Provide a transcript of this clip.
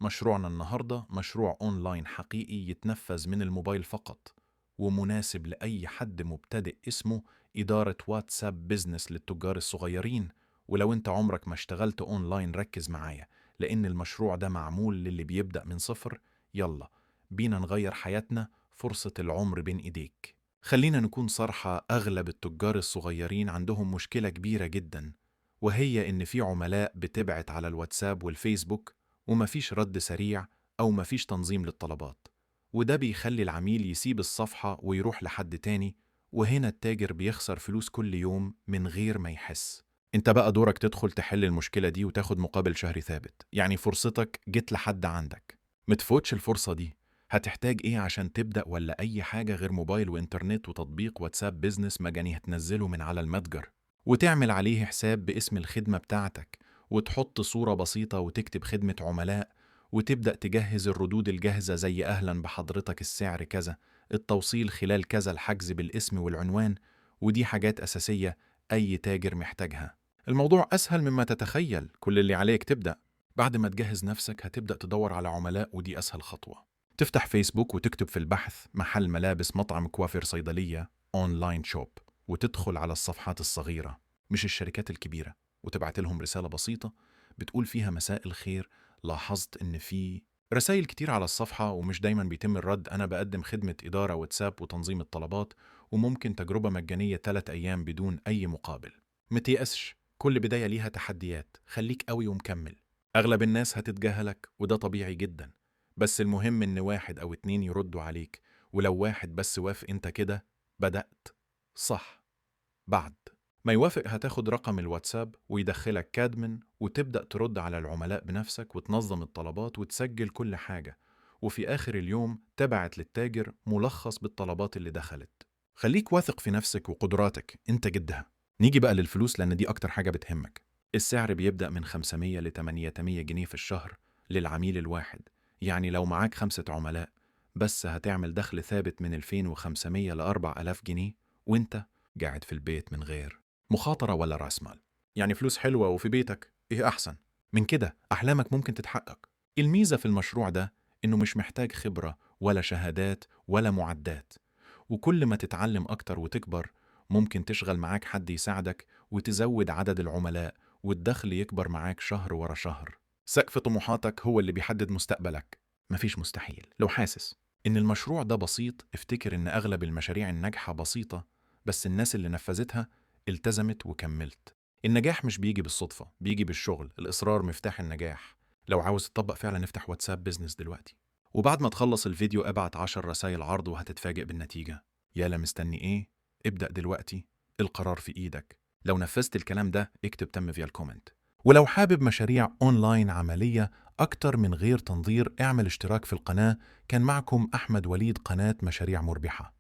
مشروعنا النهاردة مشروع أونلاين حقيقي يتنفذ من الموبايل فقط، ومناسب لأي حد مبتدئ، اسمه إدارة واتساب بيزنس للتجار الصغيرين. ولو انت عمرك ما اشتغلت أونلاين ركز معايا، لأن المشروع ده معمول للي بيبدأ من صفر. يلا بينا نغير حياتنا، فرصة العمر بين إيديك. خلينا نكون صرحة، أغلب التجار الصغيرين عندهم مشكلة كبيرة جدا، وهي إن في عملاء بتبعت على الواتساب والفيسبوك ومفيش رد سريع أو مفيش تنظيم للطلبات، وده بيخلي العميل يسيب الصفحة ويروح لحد تاني، وهنا التاجر بيخسر فلوس كل يوم من غير ما يحس. انت بقى دورك تدخل تحل المشكلة دي وتاخد مقابل شهري ثابت، يعني فرصتك جت لحد عندك، متفوتش الفرصة دي. هتحتاج ايه عشان تبدأ ولا اي حاجة غير موبايل وانترنت وتطبيق واتساب بيزنس مجاني هتنزله من على المتجر، وتعمل عليه حساب باسم الخدمة بتاعتك، وتحط صورة بسيطة وتكتب خدمة عملاء، وتبدأ تجهز الردود الجاهزة زي أهلا بحضرتك، السعر كذا، التوصيل خلال كذا، الحجز بالاسم والعنوان، ودي حاجات أساسية أي تاجر محتاجها. الموضوع أسهل مما تتخيل، كل اللي عليك تبدأ. بعد ما تجهز نفسك هتبدأ تدور على عملاء، ودي أسهل خطوة. تفتح فيسبوك وتكتب في البحث محل ملابس، مطعم، كوافير، صيدلية، online shop، وتدخل على الصفحات الصغيرة مش الشركات الكبيرة، وتبعت لهم رسالة بسيطة بتقول فيها مساء الخير، لاحظت إن في رسائل كتير على الصفحة ومش دايما بيتم الرد، أنا بقدم خدمة إدارة واتساب وتنظيم الطلبات، وممكن تجربة مجانية 3 أيام بدون أي مقابل. متيأسش، كل بداية ليها تحديات، خليك قوي ومكمل. أغلب الناس هتتجاهلك وده طبيعي جدا، بس المهم إن 1 أو 2 يردوا عليك، ولو واحد بس وافق أنت كده بدأت صح. بعد ما يوافق هتاخد رقم الواتساب ويدخلك كادمن، وتبدأ ترد على العملاء بنفسك وتنظم الطلبات وتسجل كل حاجة، وفي آخر اليوم تبعت للتاجر ملخص بالطلبات اللي دخلت. خليك واثق في نفسك وقدراتك، انت جدها. نيجي بقى للفلوس لأن دي أكتر حاجة بتهمك. السعر بيبدأ من 500 ل 800 جنيه في الشهر للعميل الواحد، يعني لو معاك 5 عملاء بس هتعمل دخل ثابت من 2500 ل 4000 جنيه وانت قاعد في البيت من غير مخاطرة ولا رأس مال. يعني فلوس حلوة وفي بيتك، ايه أحسن من كده؟ أحلامك ممكن تتحقق. الميزة في المشروع ده إنه مش محتاج خبرة ولا شهادات ولا معدات، وكل ما تتعلم أكتر وتكبر ممكن تشغل معاك حد يساعدك وتزود عدد العملاء والدخل يكبر معاك شهر ورا شهر. سقف طموحاتك هو اللي بيحدد مستقبلك، مفيش مستحيل. لو حاسس إن المشروع ده بسيط، افتكر إن أغلب المشاريع الناجحة بسيطة، بس الناس اللي نفذتها التزمت وكملت. النجاح مش بيجي بالصدفة، بيجي بالشغل، الإصرار مفتاح النجاح. لو عاوز تطبق فعلا افتح واتساب بيزنس دلوقتي، وبعد ما تخلص الفيديو ابعت 10 رسائل عرض وهتتفاجئ بالنتيجة. يالا مستني ايه؟ ابدأ دلوقتي، القرار في ايدك. لو نفذت الكلام ده اكتب تم في ال comment. ولو حابب مشاريع اونلاين عملية اكتر من غير تنظير اعمل اشتراك في القناة. كان معكم احمد وليد، قناة مشاريع مربحة.